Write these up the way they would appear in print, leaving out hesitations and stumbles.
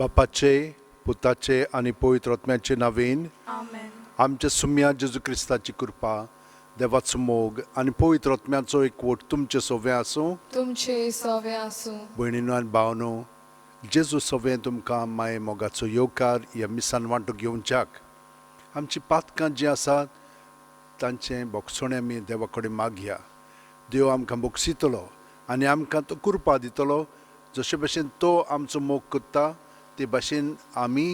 बापाचे, पुताचे आनी पवित्र आत्म्याचे नावेन. आमेन. आमच्या सुम्या जेजू क्रिस्ताची कृपा, देवाचो मोग आनी पवित्र आत्म्याचो एकवट तुमचे सोवे आसूं. तुमचे सवे आसूं. भयणीनो आनी भावनो, जेजू सवें तुमकां माये मोगाचो येवकार ह्या मिसान वांटो घेवच्याक. आमची पातकां जीं आसात तांचें भोगसणें आमी देवा कडेन मागया. देव आमकां भोगसितलो आनी आमकां तो कृपा दितलो. जशे भशेन तो आमचो मोग करता ते भाशेन आमी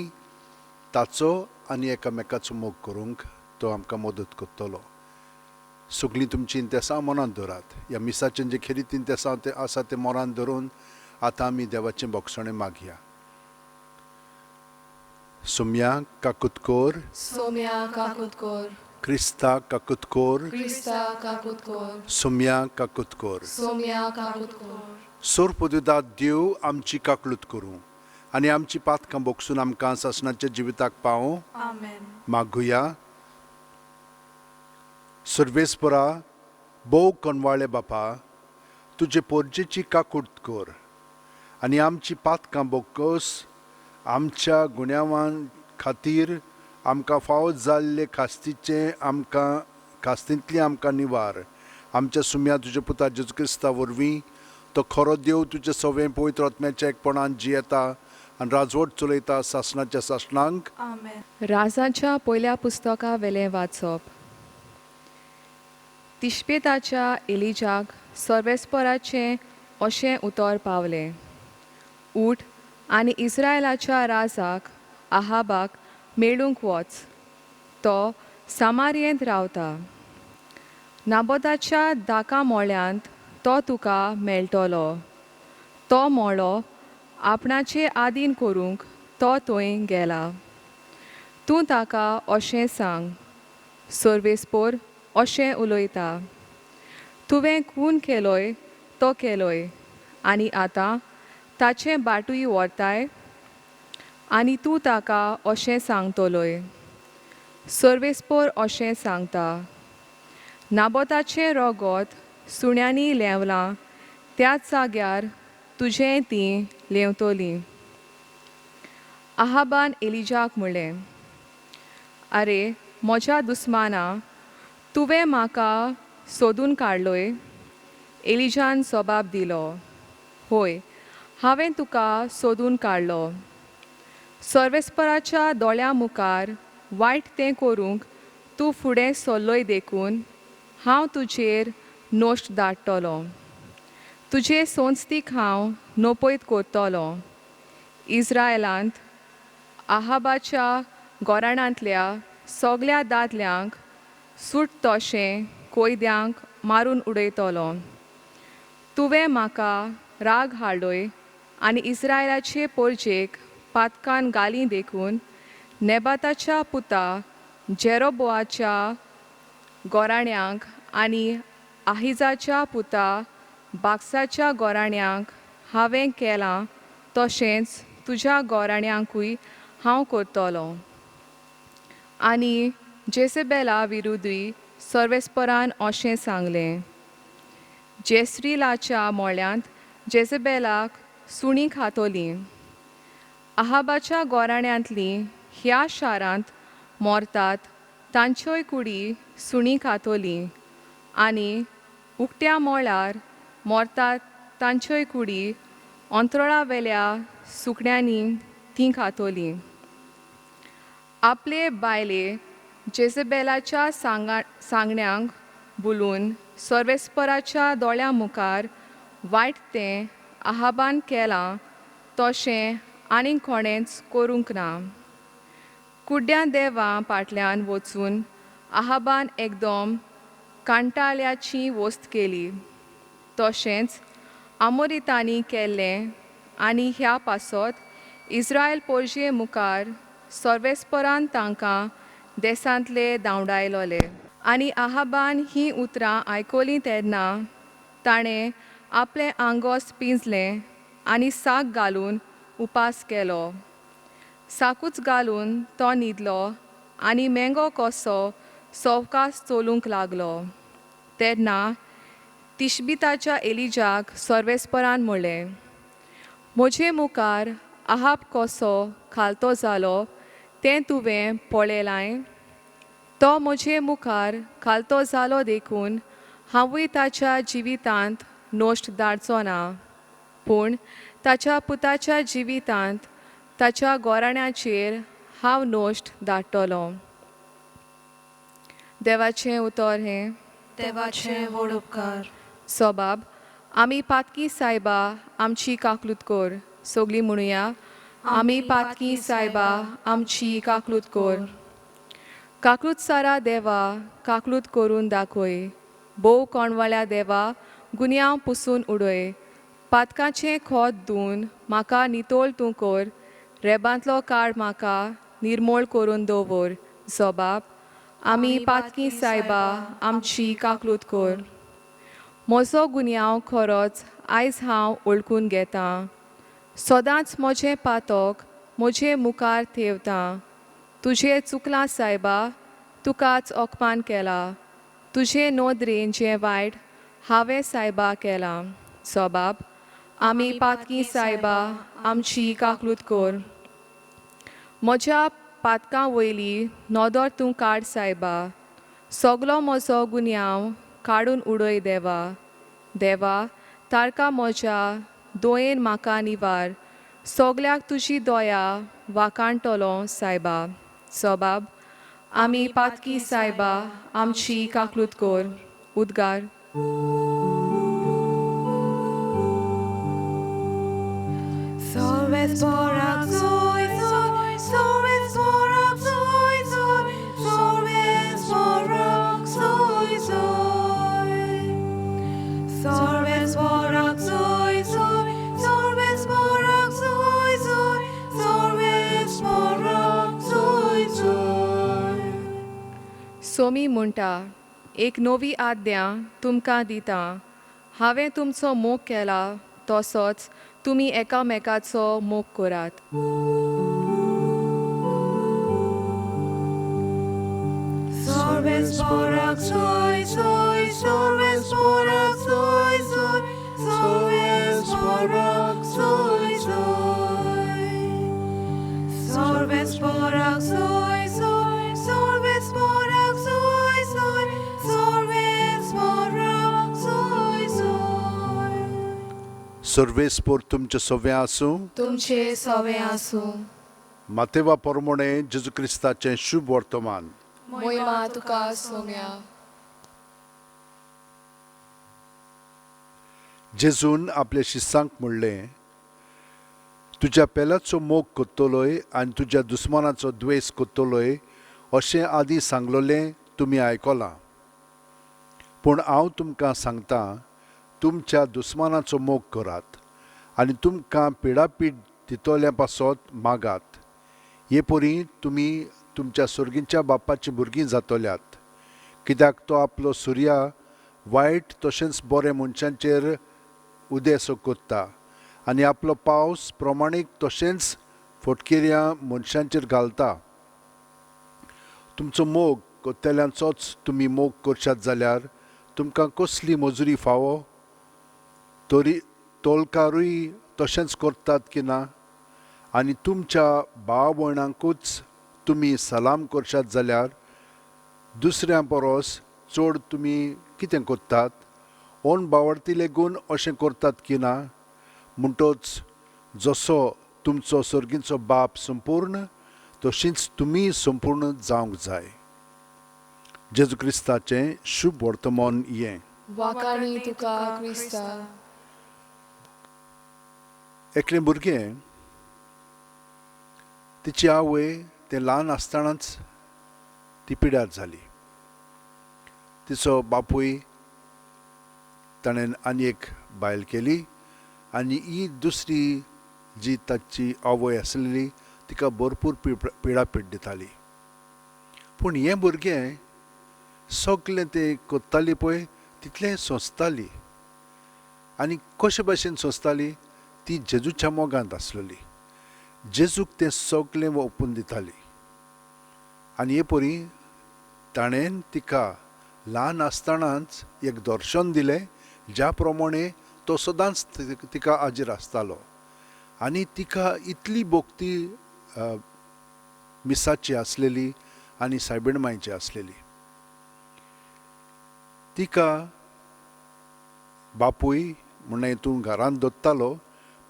ताचो आनी एकामेकाचो मोग करूंक तो आमकां मदत करतलो. सगळीं तुमचीं इंतेसां मनांत दवरात. ह्या मिसाचें जें खेरीत इंतेसांव तें आसा तें मनांत धरून आतां आमी देवाचें भोगसणें मागया. सुम्या काकूत कोर. सोम्या काकूत कोर. क्रिस्ता काकूत कोर. क्रिस्ता काकूत कोर. सुम्या काकूत कोर. सोम्या काकूत कोर. सोरपदुदात देव आमची काकळूत करूं आनी आमची पातकां भोगसून आमकां सासणाच्या जिविताक पावूं. आमेन. मागुया. सर्वेस्परा, भोव कनवाळे बापा, तुजे पोरजेची काकूट कर आनी आमची पातकां बोगस आमच्या गुन्यांवां खातीर आमकां फावो जाल्ले खास्तीचें आमकां खास्तींतली आमकां निवार. आमच्या सुम्या तुज्या पुता जेजू क्रिस्ता वरवीं. तो खरो देव, तुजे सवें पवित्र आत्म्याच्या एकपणान जियेता आनी राजवट चलयता सासणाच्या सासणांक. आमेन. राजाच्या पयल्या पुस्तका वेलें वाचप. तिश्पेताच्या एलिजाक सर्वेस्पराचें अशें उतर पावलें, उठ आनी इस्रायलाच्या राजाक आहाबाक मेळूंक वच. तो सामारियेंत रावता. नाबोदाच्या दाका मोळ्यांत तो तुका मेळटलो. तो मोळो आपणाचे आदीन करूंक तो थंय गेला. तूं ताका अशें सांग, सर्वेस्पोर अशें उलयता, तुवें खून केलोय तो केलोय आनी आतां ताचें बाटूय व्हरताय. आनी तूं ताका अशें सांगतलोय, सर्वेस्पोर अशें सांगता, नाबोताचें रगत सुण्यांनी लेंवलां त्याच जाग्यार तुजें तीं लेंवतलीं. आहाबान एलिजाक म्हणलें, आरे म्हज्या दुस्माना, तुवें म्हाका सोदून काडलोय? एलिजान जबाब दिलो, होय, हांवें तुका सोदून काडलो. सर्वेस्पराच्या दोळ्यां मुखार वायट तें करूंक तूं फुडें सरलोय देखून हांव तुजेर नश्ट धाडटलो. तुजे संस्थीक हांव नपयत करतलो. इस्रायलांत आहाबाच्या घराण्यांतल्या सगल्या दादल्यांक सूट तशें कोयद्यांक मारून उडयतलो. तुवें म्हाका राग हाडलोय आनी इस्रायलाचे परजेक पातकान घाली देखून नेबाताच्या पुता जेरोबोआच्या घराण्यांक आनी आहिजाच्या पुता बाक्साच्या घराण्यांक हांवें केलां तशेंच तुज्या घराण्यांकूय हांव करतलो. आनी जेसेबेला विरुद्धूय सर्वेस्परान अशें सांगलें, जेसरिलाच्या मोळ्यांत जेसेबेलाक सुणीं खातलीं. आहाबाच्या घराण्यांतलीं ह्या शारांत मरतात तांच्योय कुडी सुणीं खातलीं आनी उकत्या मळार मरतात तांच्योय कुडी अंतराळावेल्या सुकण्यांनी तीं खातलीं. आपले बायले जेझबेलाच्या सांगण्यांक बुलून सर्वेस्पराच्या दोळ्यां मुखार वायट तें आहाबान केलां तशें आनीक कोणेंच करूंक ना. कुड्ड्यां देवां फाटल्यान वचून आहाबान एकदम कांटाळ्याची वस्त केली. तशेंच आमोरितांनी केल्लें आनी ह्या पासत इस्रायल पोरजे मुखार सर्वेस्परान तांकां देसांतले धांवडायलोले. आनी आहाबान हीं उतरां आयकलीं तेन्ना ताणें आपलें आंगोस्त पिंजलें आनी साक घालून उपास केलो. साकूच घालून तो न्हिदलो आनी मेंगो कसो सवकास चलूंक लागलो. तेन्ना तिशबिताच्या एलिजाक सर्वेस्परान म्हणलें, म्हजे मुखार आहाब कसो खालतो जालो तें तुवें पळयलांय. तो म्हजे मुखार खालतो जालो देखून हांवूय ताच्या जिवितांत नश्ट धाडचो ना, पूण ताच्या पुताच्या जिवितांत ताच्या घराण्याचेर हांव नश्ट धाडटलों. देवाचें उतर हें. देवाचे व्हड उपकार. सोबाब आमी पातकी सायबा आमची काकलूत कर. सगळीं म्हणुया, आमी पातकी सायबा आमची काकलूत कर. काकलूत सारा देवा काकलूत करून दाखय. भोव कोणवाळ्या देवा गुन्यांव पुसून उडय. पातकाचें खोत धुवन म्हाका नितळ तूं कर. रेबांतलो काळ म्हाका निर्मळ करून दवर. जबाब आमी पातकी सायबा आमची काकलूत कर. म्हजो गुन्यांव खरोच आयज हांव वळखून घेतां. सदांच म्हजें पातक म्हजे मुखार थेवता. तुजें चुकलां सायबा, तुकाच अपमान केला. तुजे नदरेन जें वायट हांवें सायबा केलां. सोबाब आमी पातकी सायबा आमची काकलूत कर. म्हज्या पातकां वयली नदर तूं काड सायबा. सगलो म्हजो गुन्यांव काडून उडय देवा. देवा तारका म्हज्या दयेन म्हाका निवार. सगल्याक तुजी दया वाखाणटलो सायबा. सोबाब आमी पातकी सायबा आमची काकलूत कर. उद्गार. सर्वेस्पराक जोय जोय, सर्वेस्पराक जोय जोय, सर्वेस्पराक जोय जोय. सर्वेस्पराक जोय जोय, सर्वेस्पराक जोय जोय, सर्वेस्पराक जोय जोय. सोमी म्हणटा, एक नवी आज्ञा तुमकां दिता. हांवें तुमचो मोग केला तसोच तुमी एकामेकाचो मोग करात. सर्वेस्पराक जोय जोय, सर्वेस्पराक जोय जोय, सर्वेस्पराक जोय जोय. सर्वेस्पराक जोय जोय, सर्वेस्पराक जोय जोय, सर्वेस्पराक जोय जोय. सर्वेस्पोर तुमचें सवें आसूं. तुमचे सवें आसूं. मातेवा परमणे जेजू क्रिस्ताचें शुभ वर्तमान. मोहिमा तुका सोम्या. जेजून आपल्या शिसांक म्हणलें, तुज्या पेल्याचो मोग करतलोय आनी तुज्या दुस्मानाचो द्वेस करतलोय अशें आदीं सांगलोलें तुमी आयकलां. पूण हांव तुमकां सांगता, तुमच्या दुस्मानाचो मोग करात आनी तुमकां पिडापीड दितल्या पासत मागात. हे परी तुमी तुमच्या सर्गीच्या बापाचीं भुरगीं जातल्यात, कित्याक तो आपलो सुर्या वायट तशेंच बरें मनशांचेर उदेसो करता आनी आपलो पावस प्रमाणीक तशेंच फटकिऱ्या मनशांचेर घालता. तुमचो मोग करतल्यांचोच तुमी मोग करशात जाल्यार तुमकां कसली मजुरी फावो? तरी तोलकारूय तशेंच करतात की ना? आनी तुमच्या भाव भयणांकूच तुमी सलाम करशात जाल्यार दुसऱ्यां परस चड तुमी कितें करतात? ओन बावडती लेगून अशें करतात की ना? म्हणटच जसो तुमचो सर्गीचो बाप संपूर्ण तशींच तुमी संपूर्ण जावंक जाय. जेजू क्रिस्ताचें शुभ वर्तमान हें. वाखाणी तुका क्रिस्ता. एकलें भुरगें, तिची आवय तें ल्हान आसतनाच ती पिड्यार जाली. तिचो बापूय ताणें आनी एक बायल केली आनी ही दुसरी जी ताची आवय आसलेली तिका भरपूर पिडापीड दिताली. पूण हें भुरगें सगलें तें करताली पळय तितलें सोंसताली. आनी कशे भशेन सोंसताली? ती जेजूच्या मोगांत आसलेली. जेजूक तें सगलें ओपून दिताली. आनी हे परी ताणें तिका ल्हान आसतनाच एक दर्शन दिलें, ज्या प्रमाणे तो सदांच तिका हाजीर आसतालो. आनी तिका इतली भक्ती मिसाची आसलेली आनी सायबीण मांयची आसलेली. तिका बापूय म्हणून हितून घरांत दवरतालो,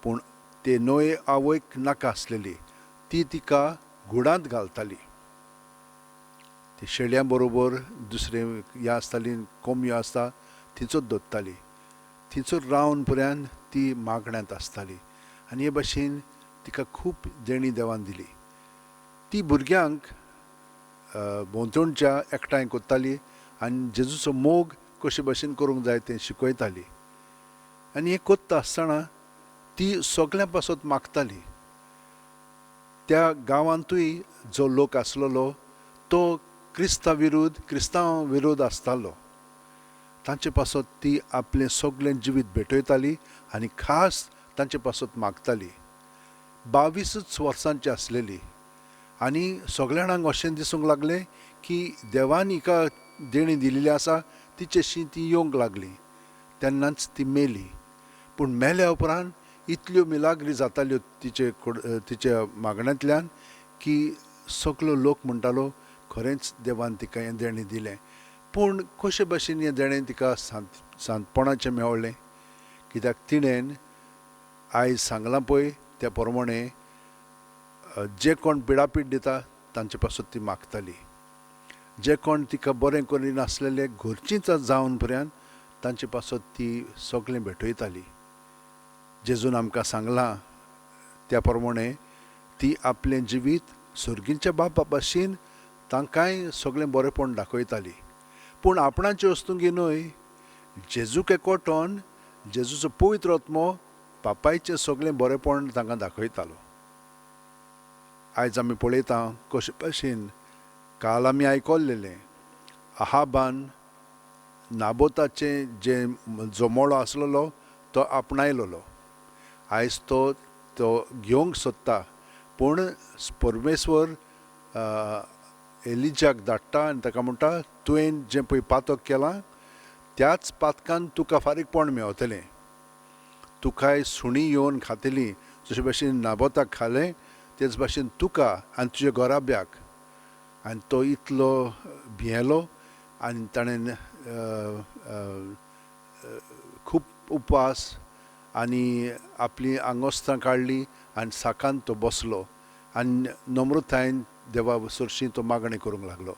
पूण ते नवे आवयक नाका आसलेली, ती तिका घुडांत घालताली. ती शेळयां बरोबर दुसरे ह्या आसताली, कोंबयो आसता थंयसर दवरताली. थंयसर रावन पर्यंत ती मागण्यांत आसताली आनी हे भाशेन तिका खूब देणी देवान दिली. ती भुरग्यांक भोंवतणच्या एकठांय करताली आनी जेजूचो मोग कशे भाशेन करूंक जाय तें शिकयताली. आनी हें करता आसतना ती सगळ्यां पासत मागताली. त्या गांवांतूय जो लोक आसलेलो तो क्रिस्ता विरोध क्रिस्तांव विरोध आसतालो. तांचे पासत ती आपलें सगळें जिवीत भेटयताली आनी खास तांचे पासत मागताली. 22 वर्सांची आसलेली आनी सगळ्या जाणांक अशें दिसूंक लागलें की देवान हिका देणी दिल्ली आसा तिचेशी ती येवंक लागली. तेन्नाच ती मेली. पूण मेल्या उपरांत इतल्यो मिलाग्री जाताल्यो तिचे तिच्या मागण्यांतल्यान की सगलो लोक म्हणटालो खरेंच देवान तिका हें देणें दिलें. पूण कशे भाशेन हें देणें तिका सांतपणाचें मेवलें? कित्याक तिणेन आयज सांगलां पळय त्या प्रमाणे जे कोण पिडापीड दिता तांचे पासून ती मागताली. जे कोण तिका बरें करिनासलेले घरचींच जावन पर्यंत तांचे पासत ती सगळें भेटयताली. जेजून आमकां सांगलां त्या प्रमाणे ती आपलें जिवीत सर्गीच्या बापा भाशेन तांकांय सगळें बरेंपण दाखयताली. पूण आपणाचे वस्तुंगी न्हय, जेजूक एकवटोन जेजूचो पवित्र आत्मो बापायचें सगळें बरेंपण तांकां दाखयतालो. आयज आमी पळयता कशे भाशेन काल आमी आयकल्लेलें आहाबान नाबोताचें जें जो मळो आसलेलो तो आपणायलेलो. आयज तो तो घेवंक सोदता, पूण परमेश्वर एलिजाक धाडटा आनी ताका म्हणटा तुवें जें पळय पातक केलां त्याच पातकान तुका फारीकपण मेवतलें. तुकाय सुणी येवन खातली जशे भाशेन नाबोताक खालें तेच भाशेन तुका आनी तुज्या घराब्याक. आनी तो इतलो भियेलो आनी ताणें खूब उपवास आनी आपली आंगोस्त्रां काडली आनी साकान तो बसलो आनी नम्रतायेन देवा सरशी तो मागणी करूंक लागलो.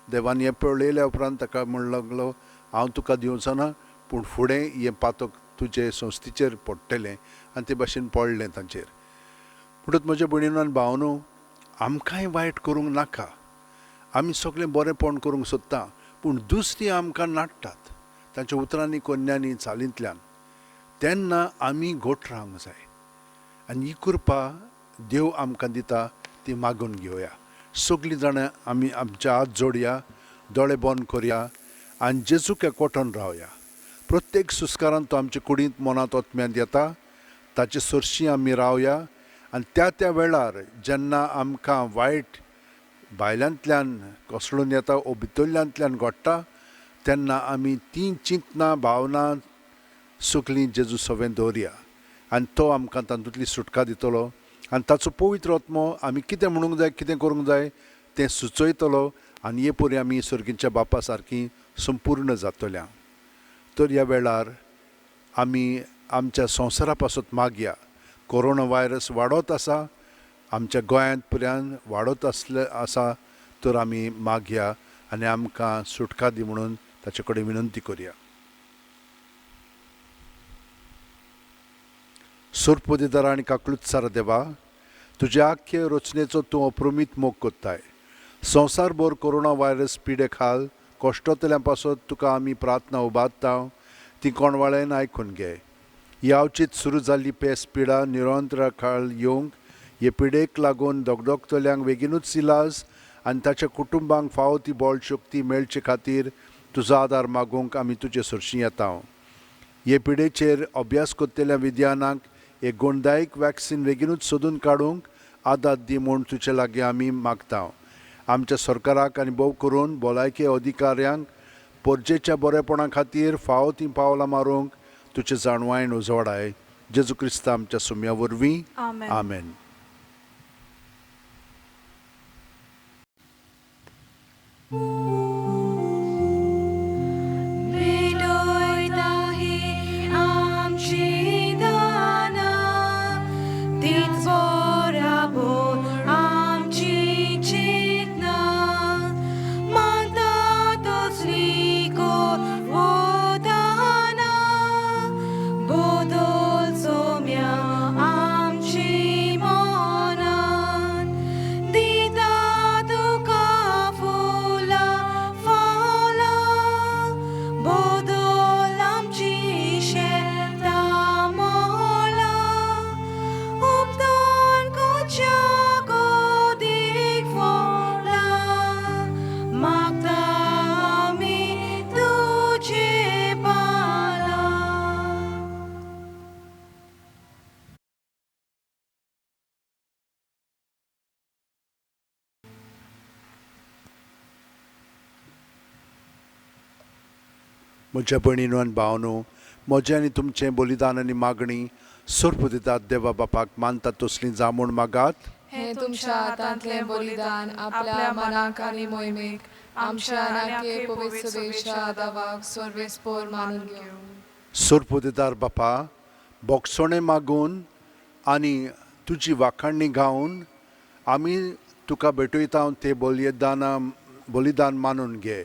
देवान हें पळयल्या उपरांत ताका म्हणूंक लागलो हांव तुका दिवचो ना, पूण फुडें हें पातक तुजे संस्थेचेर पडटलें. आनी ते भाशेन पडलें तांचेर. म्हणटच म्हज्या भयणीन आनी भावनो, आमकांय वायट करूंक नाका. आमी सगळें बरेंपण करूंक सोदता, पूण दुसरीं आमकां नाडटात तांच्या उतरांनी कोन्यांनी चालींतल्यान. तेन्ना आमी घट रावंक जाय आनी ही कृपा देव आमकां दिता ती मागून घेवया. सगळीं जाणां आमी आमच्या हात जोडया, दोळे बंद करया आनी जेजूक एकवटून रावया. प्रत्येक सुस्कारान तो आमचे कुडींत मनांत ओतम्यांत येता, ताचे सरशी आमी रावया. आनी त्या त्या वेळार जेन्ना आमकां वायट भायल्यांतल्यान कोसळून येता ओ भितरल्यांतल्यान घडटा तेन्ना आमी तीं चिंतनां भावनां सगळीं जेजू सवें दवरया आनी तो आमकां तातूंतली सुटका दितलो. आनी ताचो पवित्र आत्मो आमी कितें म्हणूंक जाय कितें करूंक जाय तें सुचयतलो आनी हे परी आमी सर्गीच्या बापा सारकी संपूर्ण जातल्या. तर ह्या वेळार आमी आमच्या संवसारा पासत मागया. कोरोना व्हायरस वाडत आसा, आमच्या गोंयांत पर्यंत वाडत आसले आसा, तर आमी मागया आनी आमकां सुटका दी म्हणून ताचे कडेन विनंती करया. सोरपोदेदारा आनी काकलुत्सार देवा, तुज्या आख्खे रचनेचो तूं अप्रमीत मोग कोत्ताय. संवसारभर कोरोना व्हायरस पिडे खाल कश्टतल्या पासत तुका आमी प्रार्थना उबारता, ती कोणवाळ्यान आयकून घे. ही अवचीत सुरू जाल्ली पेस पिडा निरंतर काळ येवंक हे पिडेक लागून दगदगतल्यांक बेगीनूच इलाज आनी ताच्या कुटुंबांक फावो ती बळ शक्ती मेळचे खातीर तुजो आदार मागूंक आमी तुजे सरशी येता. हे पिडेचेर अभ्यास करतल्या विद्यानाक एक गुणदायक वॅक्सिन बेगीनूच सोदून काडूंक आदार दी म्हूण तुजे लागीं आमी मागता. आमच्या सरकाराक आनी भोव करून भलायकी अधिकाऱ्यांक परजेच्या बरेपणा खातीर फावो तीं पावलां मारूंक तुजे जाणवायन उजवाडाय. जेजू क्रिस्ता आमच्या सुम्या वरवीं. आमेन. आमेन. भेटयता ही आमची दानां, तीच बराबर आमची चिंतनां. मानता तसली कर वताना, बदल सोम्या आमची मनान. दिता तुका फुलां फळां, बदल आमची शेतां मळां. उपदान कोच्या गोदीक फळां, मागता आमी तुजे पालां. म्हज्या भयणीनो आनी भावनो, म्हजें आनी तुमचें बलिदान आनी मागणी सोर्प दितात देवा बापाक मानतात तसलीं जामूण मागात. हें तुमच्या हातांतलें बलिदान आपल्या मनाक आनी मोहिमेक आमच्या आनी पवित्र सभेच्या दावाक सर्वेस्पोर मानून घेवं. सोर्प दिदार बापा, बोगसणें मागून आनी तुजी वाखाणणी गावन आमी तुका भेटयता ते बलिदान मानून घे.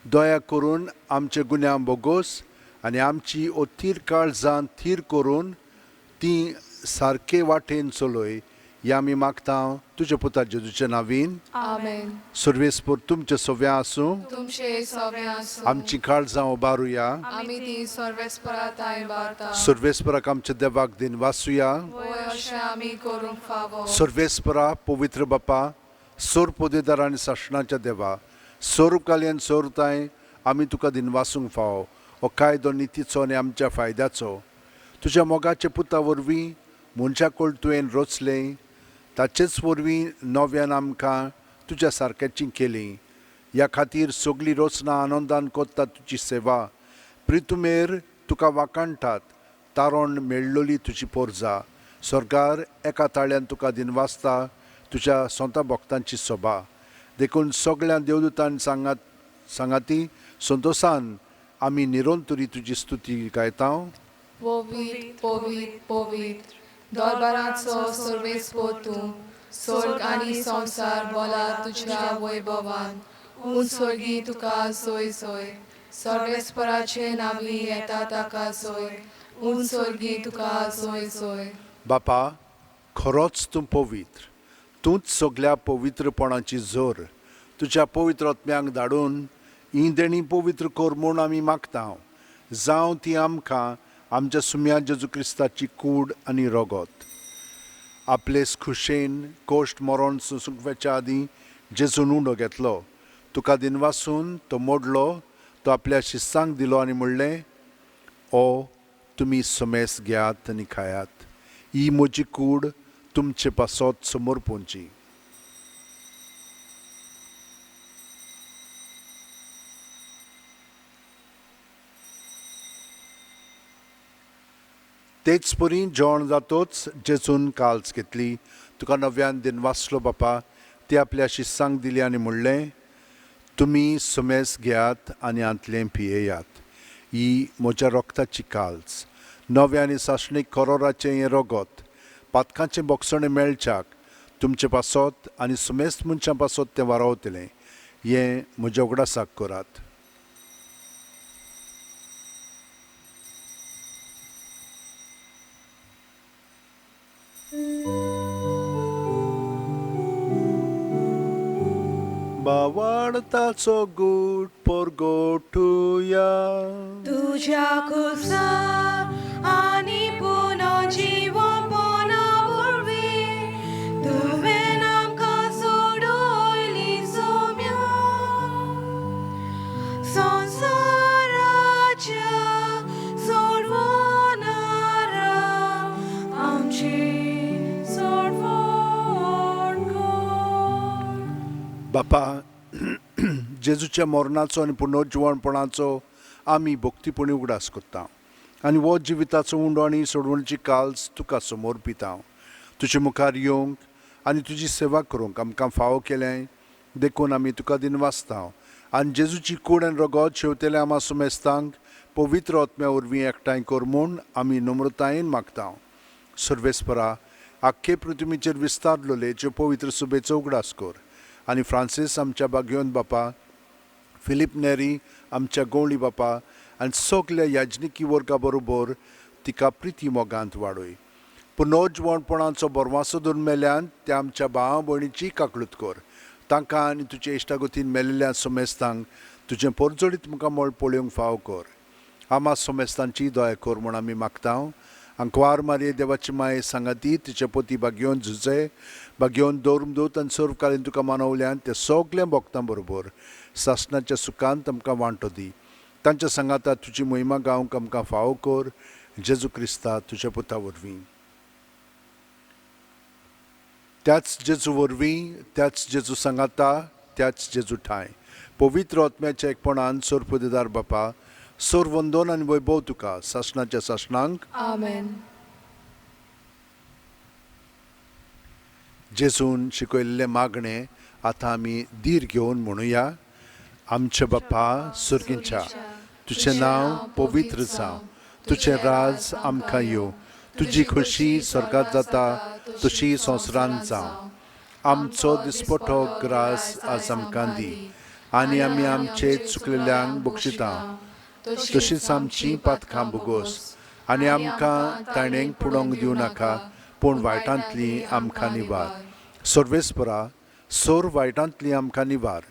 दया करून आमचे गुन्यांव बोगोस आनी आमची अथीर काळजान थीर करून ती सारके वाटेन चलय ह्या आमी मागता तुज्या पुता जेजूच्या नावीन. आमेन. सर्वेस्पोर तुमचे सव्या आसूं. तुमचे सवे आसूं. आमची काळजां उबारुया. आमी ती सर्वेस्परा ताय वार्ता. सर्वेस्पराक आमच्या देवाक दिन वासुया. वय अशें आमी करूंक फावो. सर्वेस्परा पवित्र बापा, सोर पोदेदार आनी सासणाच्या देवा, सोरुकाल्यान सोरताय आमी तुका दिनवासूंक फावो. हो कायदो नितीचो आनी आमच्या फायद्याचो. तुज्या मोगाच्या पुता वरवीं मनशा तुवें रचलें, ताचेच वरवीं नव्यान आमकां तुज्या सारक्याची केली. ह्या खातीर सगळी रचना आनंदान करता तुजी सेवा. प्रितुमेर तुका वाखाणटात तारण मेळ्ळोली तुजी पोरजा. सरकार एका ताळ्यान तुका दिनवासता तुज्या सोंता भक्तांची सोबा. देखून सगळ्या देवदूतान सांगाती संतोसान आमी निरंतरी तुजी स्तुती गायता. पवित्र पवित्र पवित्र दरबाराचो सर्वेस्पोर तूं, स्वर्ग आनी संवसार बोला तुज्या वैभवान. उंच स्वर्गी तुका सोय सोय, सर्वेस्पराचे नावी येता ताका सोय. उंच स्वर्गी तुका सोय सोय. बापा, खरोच तूं पवित्र, तूंच सगल्या पवित्रपणाची जोर. तुज्या पवित्र आत्म्यांक धाडून ही देणी पवित्र कर म्हूण आमी मागता. जावं ती आमकां आमच्या सुम्या जेजू क्रिस्ताची कूड आनी रगत. आपले खुशेन कोश्ट मरण सोंसूंक आदीं जेजून उंडो घेतलो, तुका दिनवासून तो मोडलो, तो आपल्या शिस्सांक दिलो आनी म्हणलें, ओ तुमी समेस घेयात आनी खायात, ही म्हजी कूड तुमचे पासत समर्पूंची. तेच परी जेवण जातोच जेजून काल्स घेतली, तुका नव्यान दिनवासलो बापा, ती आपल्या शिस्सांक दिली आनी म्हणलें, तुमी समेस घेयात आनी हांतलें पियेयात, ही म्हज्या रोगताची काल्स, नव्या आनी सासणीक करोराचें हें रगत, पातकांचें बोगसणें मेळच्याक तुमचे पासत आनी सुमेस्त मनशां पासत तें वारावतलें. हें म्हज्या उगडासाक करात. बावाडताचो गूट परगोटुया. तुज्या कुसार आनी पुनर्जीवपणा वरवीं तुवें आमकां सोडयली सोम्या. संवसाराच्या सोडवणारा आमची सोडवण कर. बापा, जेजूच्या मरणाचो आनी पुनर्जिवणपणाचो आमी भक्तीपणी उगडास करता आनी हो जिविताचो उंडो आनी सोडवणची काल्स तुका समर्पिता. तुजे मुखार येवंक आनी तुजी सेवा करूंक आमकां फावो केलें देखून आमी तुका दिनवासता. आनी जेजूची कूड आनी रगत शेवतेले आमा सुमेस्तांक पवित्र आत्म्या वरवीं एकठांय कर म्हूण आमी नम्रतायेन मागता. सर्वेस्परा, आख्खे पृथ्वीचेर विस्तारलेले ज्यो पवित्र सुबेचो उगडास कर आनी फ्रांसीस आमच्या बागयोन बापा, फिलीप नेरी आमच्या गवळी बापा आनी सगल्या याजनिकी वर्गा बरोबर तिका प्रिती मोगांत वाडय. पुनर्जिवणपणाचो बरवासो धरून मेल्यान त्या आमच्या भावा भयणीची काकळूत कर. तांकां आनी तुजे इश्टागतीन मेल्ल्या सोमेस्तांक तुजें परजळीत मुखामळ पळोवंक फावो कर. आमा सोमेस्तांची दया कर म्हूण आमी मागता. आंकवार मारये देवाची माये सांगाती तिचे पोती बागयोवन झुजे बागयोवन दवरून आनी सर्वकालीन तुका मानवल्यान ते सगळ्या भक्तां बरोबर सासणाच्या सुखान आमकां वांटो दी. तांच्या सांगाता तुजी मोहिमा गावंक आमकां फावो कर. जेजू क्रिस्ता तुज्या पुता वरवीं. त्याच जेजू वरवीं, त्याच जेजू सांगाता, त्याच जेजू ठांय पवित्र आत्म्याच्या एकपणान सोरपुदेदार बापा, सोर वंदोन आनी वैभव तुका सासणाच्या सासणांक. आमेन. जेजून शिकयल्लें मागणें आतां आमी धीर घेवन म्हणुया. आमच्या बापा सुर्गींच्या, तुजें नांव पवित्र जावं, तुजें राज आमकां येवं, तुजी खोशी स्वर्गांत जाता तशी संवसारांत जावं. आमचो दिसपटो ग्रास आज आमकां दी आनी आमी आमचे चुकलेल्यांक बक्षिता तशीच आमची पातकां भोगोस आनी आमकां ताणेंक पुडोवंक दिवं नाका, पूण वायटांतली आमकां निवार. सर्वेस्परा, सोर वायटांतली आमकां निवार.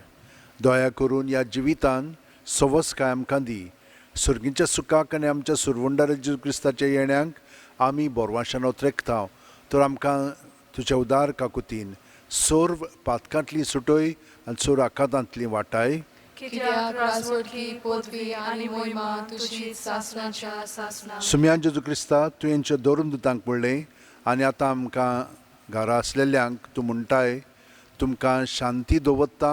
दया करून ह्या जिवितान सवसकाय आमकां दी. सर्गीच्या सुखाक आनी आमच्या सुरवंडार जेजू क्रिस्ताच्या येण्यांक आमी बोरवाशान ओतरेकता. तर आमकां तुज्या उदार काकुतीन सर्व पातकांतली सुटय आनी सर्व आकांतांतली वाटाय. कित्याक राजवटकी पदवी आनी मोहिमा तुजी सासणाच्या सासणा. सुम्यान जेजू क्रिस्ता, तुवेंच्या दवरून दुतांक पडलें आनी आतां आमकां घरा आसलेल्यांक तूं म्हणटाय, तुमकां शांती दवरता,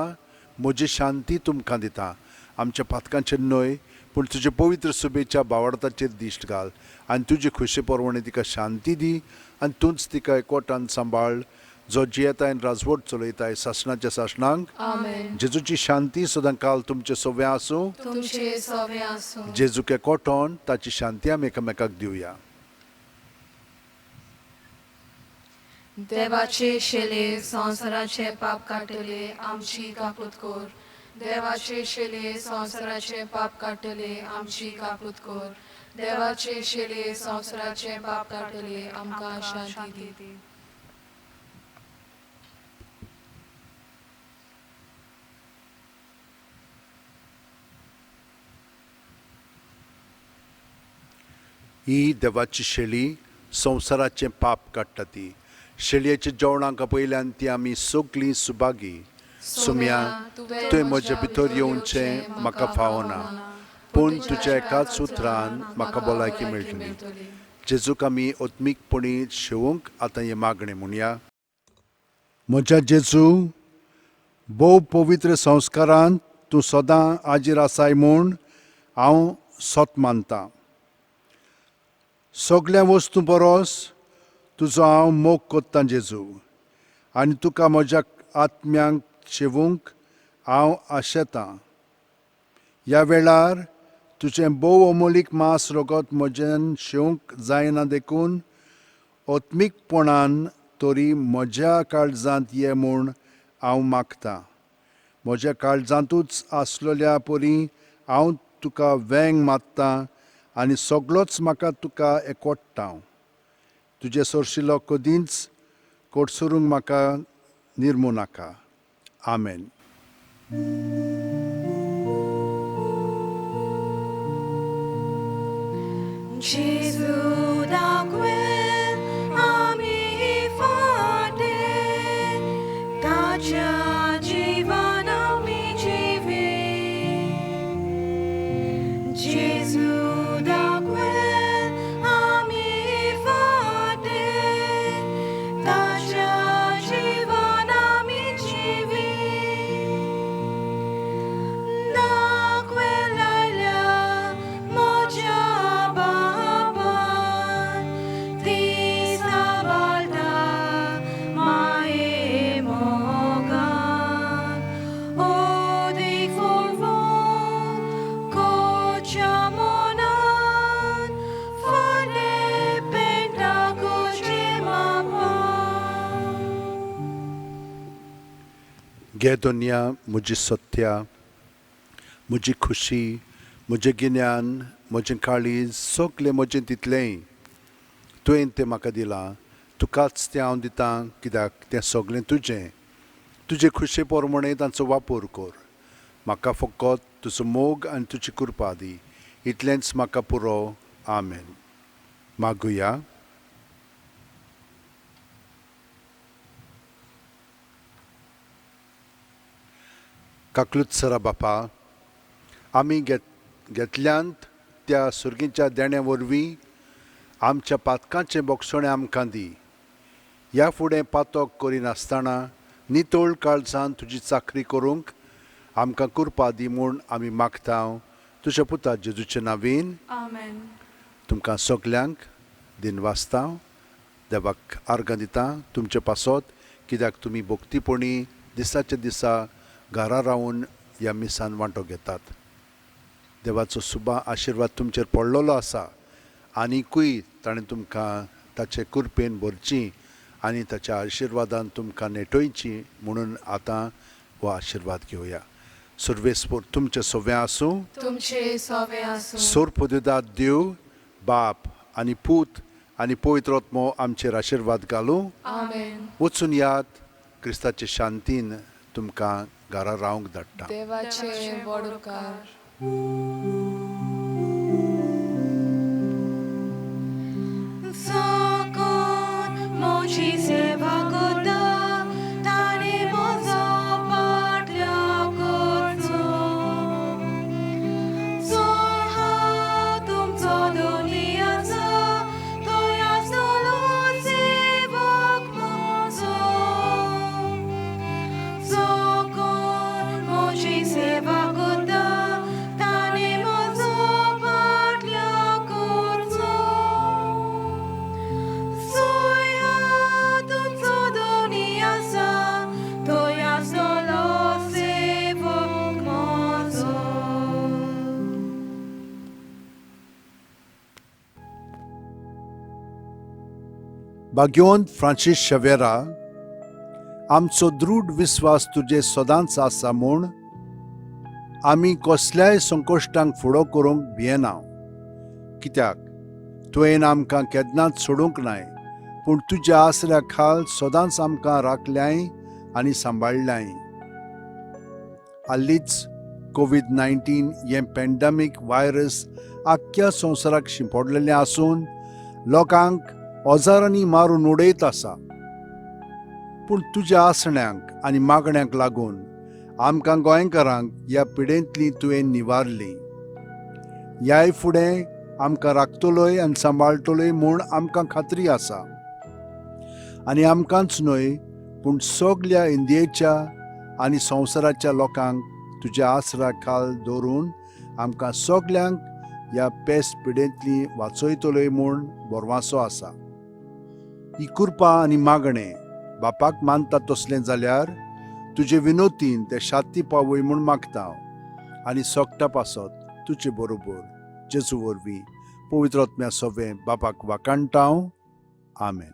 म्हजी शांती तुमकां दिता. आमच्या पातकांचेर न्हय पूण तुजे पवित्र सुबेच्या बावडताचेर दिश्ट घाल आनी तुजी खोशी परवणी तिका शांती दी आनी तूंच तिका एकवटान सांबाळ, जो जियेताय आनी राजवट चलयताय सासणाच्या सासणांक. आमेन. जेजूची शांती सदां काल तुमचे सव्या आसूं. तुमचे सवे आसूं. जेजूक एकवटोन ताची शांती आमी एकामेकाक दिवया. देवाचे शेले संवसाराचे पाप काडटले आमची काकूत कर. देवाचे शेले संवसाराचे पाप काडटले आमची काकूत कर. देवाचे शेले संवसाराचे पाप काडटले आमकां शांती दी. ही देवाची शेळी संवसाराचें पाप काडटा. ती शेळयेच्या जेवणाक पयल्यान ती आमी सगळीं सुभागी. सुम्या, तुवें म्हजे भितर येवचें म्हाका फावना, पूण तुज्या एकाच उतरान म्हाका भलायकी मेळटली. जेजूक आमी आत्मीकपणी शेवंक आतां हें मागणें म्हणया. म्हज्या जेजू, भोव पवित्र संस्कारान तूं सदां हाजीर आसाय म्हूण हांव सत मानतां. सगल्या वस्तू परस तुजो हांव मोग कोत्तां जेजू, आनी तुका म्हज्या आत्म्यांक शेवूंक हांव आशेतां. ह्या वेळार तुजें भोव अमोलीक मांस रगत म्हज्यान शेवंक जायना देखून आत्मीकपणान तरी म्हज्या काळजांत ये म्हूण हांव मागतां. म्हज्या काळजांतूच आसलेल्या परी हांव तुका वेंग मारतां आनी सगळोच म्हाका तुका एकवट्टा. तुजे सरशिलो कदींच कोटसरूंक म्हाका निर्मू नाका. आमेन. जेजू दाखवेल आमी फाटे, ताच्या जिवान आमी जिवी. जेजू दाखवेल आमी फाटे, ताच्या जिवान आमी जिवी. दाखवेल आयल्या म्हज्या बापान, घे दोनया म्हजी सत्या, म्हजी खुशी, म्हजें गिन्यान, म्हजें काळीज, सगलें म्हजें तितलेंय तुवें तें म्हाका दिलां. तुकाच तें हांव दितां, कित्याक तें सगलें तुजें. तुजे खुशे प्रमाणें तांचो वापर कर. म्हाका फकत तुजो मोग आनी तुजी कृपा दी, इतलेंच म्हाका पुरो. आमेन. मागुया. काकलूत सरा बापा, आमी घेतल्यांत त्या सुर्गीच्या देण्या वरवीं आमच्या पातकांचें बोगसणें आमकां दी. ह्या फुडें पातक करिनासतना नितळ काळजान तुजी चाकरी करूंक आमकां कृपा दी म्हूण आमी मागता, तुज्या पुता जेजूचे नांवीन. आमेन. तुमकां सगल्यांक दिनवासता, देवाक आर्गां दिता तुमचे पासत, कित्याक तुमी भक्तीपणी दिसाच्या दिसा घरा रावन ह्या मिसान वांटो घेतात. देवाचो सुबा आशिर्वाद तुमचेर पडलेलो आसा. आनिकूय ताणें तुमकां ताचे कृपेन भरची आनी ताच्या आशिर्वादान तुमकां नेटोवची म्हणून आतां हो आशिर्वाद घेवया. सर्वेस्पोर तुमचें सवें आसूं. तुमचे सोवे आसूं. सोरपदुदात देव बाप आनी पूत आनी पवित्र आत्मो आमचेर आशिर्वाद घालूं. आमेन. वचून यात, क्रिस्ताचे शांतीन तुमकां घरा रावंक धाडटा. देवाचे व्हड उपकार. जो कोण म्हजी सेवा करता ताणें म्हजो पाटल्या करचो. जो हांव तुमचो धनी आसा थंय आसतलो सेवक म्हजो. जो कोण म्हजी सेवा करता ताणें म्हजो पाटल्या करचो. जोय हांव तुमचो धनी आसा थंय आसतलो सेवक म्हजो. भाग्यवंत फ्रांसीस शवेरा, आमचो दृढ विस्वास तुजे सदांच आसा म्हूण आमी कसल्याय संकश्टांक फुडो करूंक भियेना, कित्याक तुवें आमकां केन्नाच सोडूंक नाय, पूण तुज्या आसऱ्या खाल सदांच आमकां राखल्याय आनी सांबाळ्ळ्याय. हालींच कोवीड-19 हें पॅन्डेमीक व्हायरस आख्ख्या संवसाराक शिंपडलेलें आसून लोकांक हजारांनी मारून उडयत आसा. पूण तुज्या आसण्यांक आनी मागण्यांक लागून आमकां गोंयकारांक ह्या पिडेंतली तुवें निवारली. ह्याय फुडें आमकां राखतलोय आनी सांबाळटलोय म्हूण आमकां खात्री आसा. आनी आमकांच न्हय, पूण सगल्या इंडियेच्या आनी संवसाराच्या लोकांक तुज्या आसरा खाल दवरून आमकां सगल्यांक ह्या पेस पिडेंतली वाचयतलोय म्हूण भरवासो आसा. ही कृपा आनी मागणें बापाक मानता तसलें जाल्यार तुजे विनोतीन ते शांती पावय म्हूण मागता हांव. आनी सोगटा पासत तुजे बरोबर जेजू वरवीं पवित्र आत्म्या सोवें बापाक वाकाणटा हांव. आमेन.